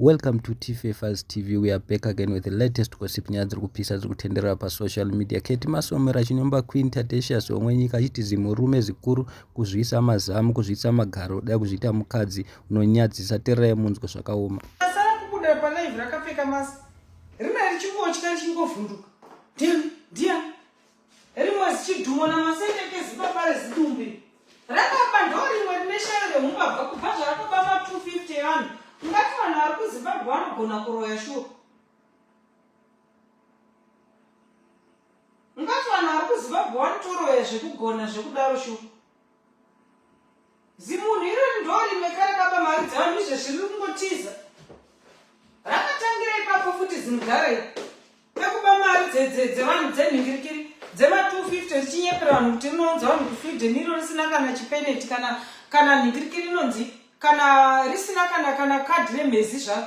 Welcome to Tfafers TV. We are back again with the latest gossip nyaya dziri kupisa dziri kutenderera pasocial media. Keti Masomera achinyomba Queen Tadecious womwe nyika achiti zimurume zikuru kuzviisa mazamu kuzviisa magaro dai kuzviita mukadzi unonyadzisa tererai munzwe zvakaoma. Asara kubuda palive rakapfeka mask rina richingotya richingovhunduka ndiani ndiani rimwe zichidhumo namasendeke zibaba rezidumbu rakaba ndo rimwe rine shayo rehumbavha kubva zvarakaba ma250 evanhu ungati vanhu vari kuzimbabwe vanogona kuroya shuwa ungati vanhu vari kuzimbabwe vanotoroya zvekugona zvekudaro shuwa Zimunhu irori ndorimwe karakaba mari dzevanhu izvezvi riri kungotiza. Rakatangira ipapo futi zimudhara iri. Pekuba mari dzevanhu dzenhingirikiri dzema 250 richinyepera vanhu kuti rinounza vanhu kuSweden iro risina kana chipeneti kana kana nhingirikiri inonzi kana risina kana kana kadhi remhezi zvaro.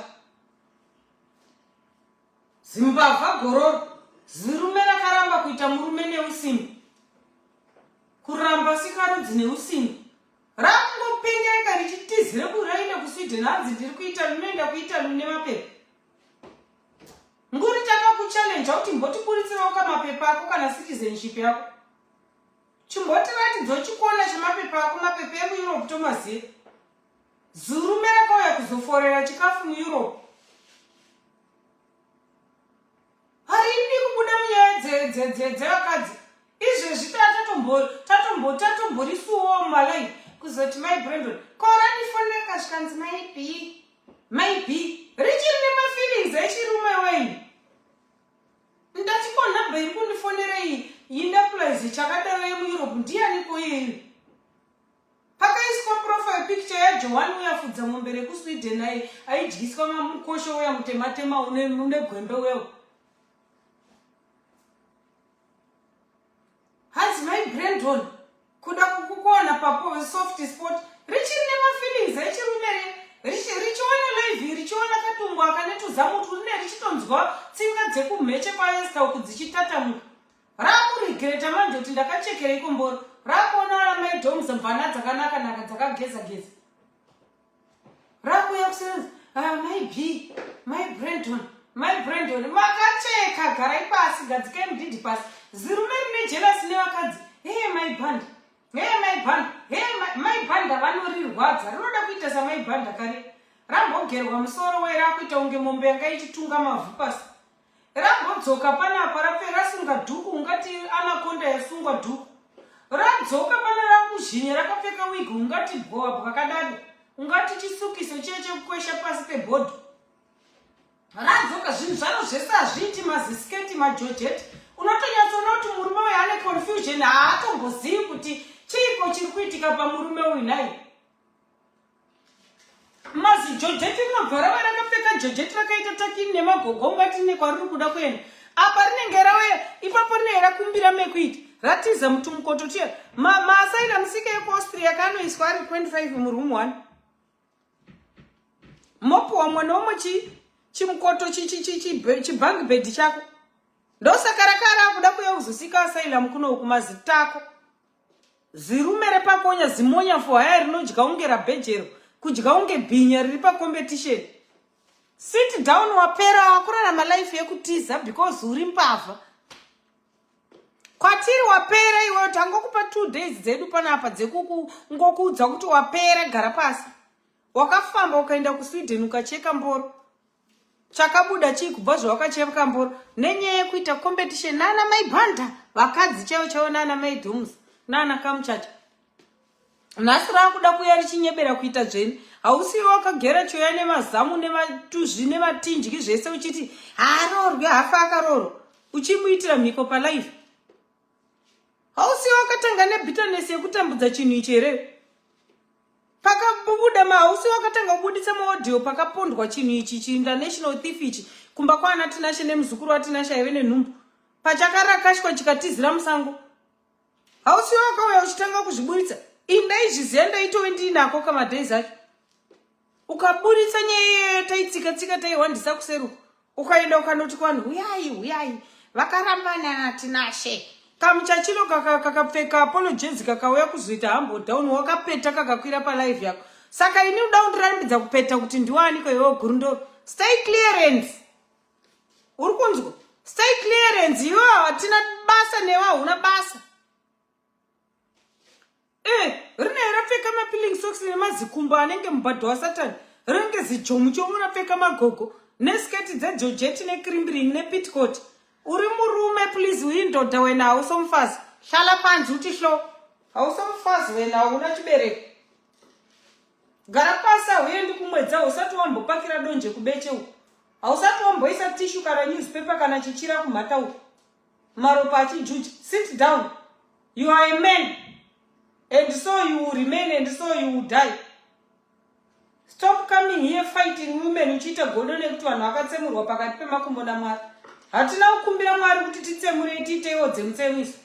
Zimbavha gororo zirume rakaramba kuita murume neusimbi. Kuramba sikarudzi neusimbi. Rakungopengereka richitizira kuraina kuSweden hanzi ndiri kuItaly unoenda kuItaly une mapepa. Nguri takakuchallenja kuti mbotiburitsirawo kamapepa ako kana citizenship yako. Chimbotiratidzawo chikona chemapepa ako mapepa ekuEurope tomaziva. Zurume rakauya kuzoforera chikafu muEurope. Haridi kubuda munyaya dzevakadzi. Izvezvi tatomborisuwo mumalai kuzoti mai Brandon ko randifonera zvikanzi mai B mai B richiri nemafeelings echirume wei ndati ko nhamba iri kundifonera iyi yindaplize chakadaro yemueurope ndiyaniko iyeyu Pakaiswa profile picture yaJohani uya fudza mombe rekuSweden aidyiswa mukosho uya mutematema une gwembe uya. Hanzi mai Brandon kuda kukuona papo soft spot richiri nemafeelings echirume richiona live richiona katumbu aka netuzamutu rine richitonzwa tsinga dzekumheche kwaEsther uku dzichitatamuka. Rakuregreta manje kuti ndakachekereiko mboro. Rakuona ana mai Doms mvana dzakanaka naka dzakageza geza. Rakuuya kusevenza. Ah, mai B, mai Brandon, mai Brandon makacheka garai pasi gadzikai mudhidhi pasi. Zirume rine jealous nevakadzi. Hey mai Band. Hey mai Band. Hey mai Band vanorirwadza. Rinoda kuita samai Band kare. Rambogerwa musoro wera rakuita kunge mombe yanga ichitunga mavhu pasi. Rambodzoka panapa rape rasunga dhuku ungati anaconda yasungwa dhuku. Radzoka pana rakuzhinya rakapfeka wig ungati bwowa bwakadada ungati chisukiso chiye chekukwesha pasi pebhodho. Radzoka zvinhu zvaro zvese hazviiti mazisketi majojeti unotonyatsoona kuti murume uyu ane confusion haatombozivi kuti chiiko chiri kuitika pamurume uyu nhai. Mazijojeti rinobva rava rakapfeka jojeti rakaita takini nemagogo ungati nekwariri kuda kuenda apa rinenge rauya ipapo rinenge rakumbira mekuita ratiza mutumukoto tuya maasaina musika yekuaustria kanoiswa ari 25 muroom 1 mopuwa mwe nomwe chi chimukoto chibhangi bhedhi chako ndosaka rakara kuda kuya kuzosika asylum kuno uku mazitako Zirume repakonya zimonya for hire rinodya unge rabhejero kudya unge bhinya riri pacompetition. Sit down wapera wakurarama life yekutiza because uri mbavha. Kwatiri wapera iwewe tangokupa 2 days dzedu panapa dzekukungokuudza kuti wapera gara pasi. Wakafamba ukaenda kuSweden ukacheka mboro. Chakabuda chii kubva zvawakacheka mboro nenyaya yekuita competition nana mai Banda vakadzi chaivo chaivo nana mai Dooms nana Kamuchacha. Nhasi rakuda kuya richinyebera kuita dzvene. Hausiwe wakagera choya nemazamu nematuzvi nematinji zvese uchiti haroorwe hafa akaroorwa uchimuitira mhiko palife. Hausiwe wakatanga nebitterness yekutambudza chinhu ichi here? Pakabuda mahausi wakatanga kubuditsa maaudio pakapondwa chinhu ichi chi international thief ichi kumba kwaana Tinashe nemuzukuru waTinashe aive nenhumbu pachakarakashwa chikatizira musango. Hausi wakauya uchitanga kuzviburitsa. Ini ndaizviziva ndaitove ndiinako kamadays acho. Ukaburitsa nyaya iyoyo taitsika tsika taihwandisa kuseruko. Ukaenda ukanoti kuvanhu huyai huyai vakarambana naTinashe. Kamuchachilo kakapfeka apologies kakauya kuzoita humble down wakapeta kakakwira palive yako. Saka ini uda kundirambidza kupeta kuti ndiwaniko iwewe gurundoro. Stay clearance. Uri kunzwa? Stay clearance. Iwe hatina basa newe hauna basa. Eh, rine rapfeka mapilling socks nemazikumbo anenge mubhadho wasatani. Rinenge zijomuchomu rapfeka magogo nesketi dzejojeti nekrimbiring nepitcot. Uri murume please uyindoda wena hausomufazi. Hlala panzi uti hlo. Hausomufazi wena hauna chibereko. Gara pasi hauendi kumwedzi hausati wambopakira donje kubeche uko. Hausati wamboisa tishu kana newspaper kana chichira kumhata uko. Maropa achijuja. Sit down. You are a man. And so you will remain and so you will die. Stop coming here fighting women uchiita godo nekuti vanhu vakatsemurwa pakati pemakumbo naMwari. Hatina kukumbira Mwari kuti titsemure tiiteiwo dzemutsemuiso.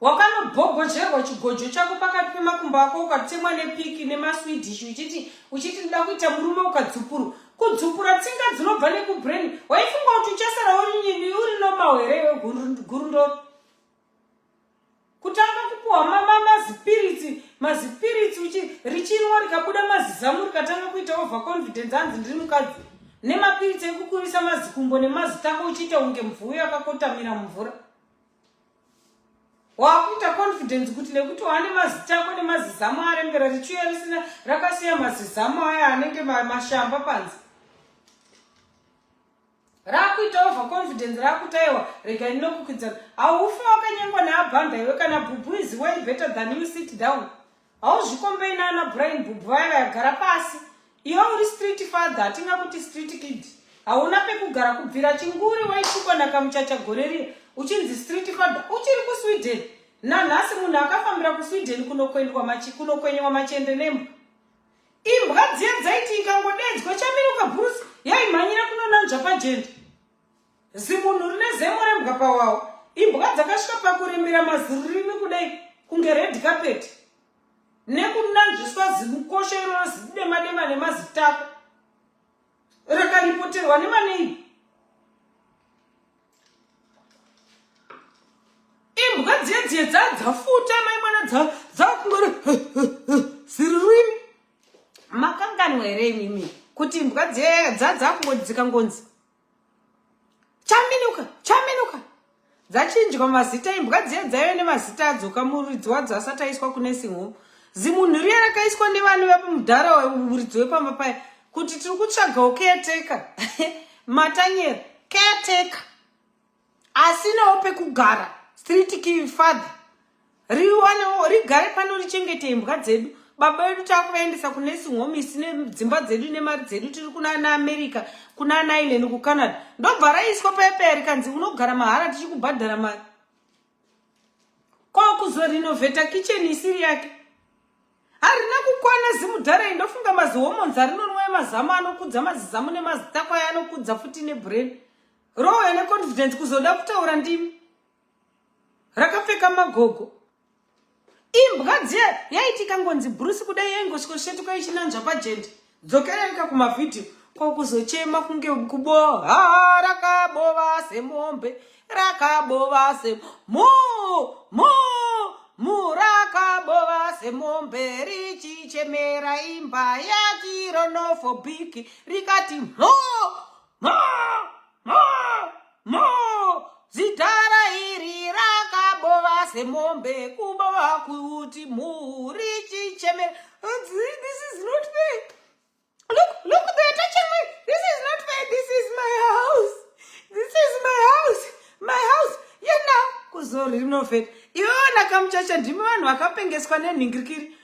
Wakanobhobhozherwa chigojo chako pakati pemakumbo ako ukatemwa nepiki nemaswedish uchiti uchiti ndoda kuita murume ukadzupurwa. Kudzupura tsinga dzinobva nekubrain. Waifunga kuti uchasara uri uri normal here iwe gurundoro? Kutanga kupuwa mazipiritsi mazipiritsi uchi richinwa rikabuda mazizamu rikatanga kuita over confidence hanzi ndiri mukadzi nemapiritsi ekukurisa mazikumbo nemazitako uchiita kunge mvuwu yakakotamira mumvura. Wakuita confidence kuti nekuti wane mazitako nemazizamo arembera richiuya risina rakasiya mazizamo aya anenge mashamba panze. Rakuita over confidence rakuti aiwa regai ndinokukwidzana. Haufi wakanyengwa naabhanda iwe kana bhubhu is way better than you sit down. Hauzvikombei naana Brian bhubhu vaya vaya gara pasi. Iwe uri street father hatingakuti street kid. Hauna pekugara kubvira chinguri waitukwa nakamuchacha gore riya uchinzi street father uchiri kuSweden. Nanhasi munhu akafambira kuSweden kunokwenywa machende nembwa. Imbwa dziya dzaiti ikangodedzwa chamiruka bhurusi yaimhanyira kunonanzva pajende. Zimunhu rine zemo rembwa pawawa. Imbwa dzakasvika pakuremera mazirurimi kudai kunge red carpet. Nekunanzviswa zimukosho iroro zidema dema nemazitako. Rakaripoterwa nemaneighbor. Imbwa dziye dziye dzafuta mai mwana dzakungori zirurimi. Makanganwa here imimi kuti imbwa dziye dzakungoti dzikangonzi chaminuka chaminuka dzachinjwa mazita imbwa dziye dzaive nemazita adzoka muridzi wadzo asati aiswa kunursing home. Zimunhu riya rakaiswa nevana vepamudhara muridzi wepamba paya kuti tiri kutsvagawo caretaker matanyera caretaker asinawo pekugara street key father riwanewo rigare pano richengete imbwa dzedu. Baba vedu takuvaendesa kunursing home isi nedzimba dzedu nemari dzedu tiri kuna ana America kuna ana Ireland kuCanada. Ndobva raiswa paya paya rikanzi unogara mahara tichikubhadhara mari. Ko kuzorinovheta kitchen isiri yake. Harina kukwana zimudhara ndofunga mazihormones arinonwa emazamu anokudza mazizamu nemazitako aya anokudza futi nebrain. Rouya neconfidence kuzoda kutaura ndimi. Rakapfeka magogo. Imbwa dziya yaiti ikangonzi Bruce kudai yaingosvikoshetoka ichinanzva pajende. Dzokerereka kumavhidhiyo ko kuzochema kunge kuboha rakabova semombe rakabova se mu mu mu rakabova semombe richichemera imba yatironofobiki rikati mho mho mho mho zidhara iri rakabova semombe kubova kuti mhu richichemera. This is not fair. Look, look, they're touching me. This is not fair. This is my house. This is my house. My house. Yena kuzorinovheta. Iwe wona kamuchacha ndimi vanhu vakapengeswa nenhingirikiri.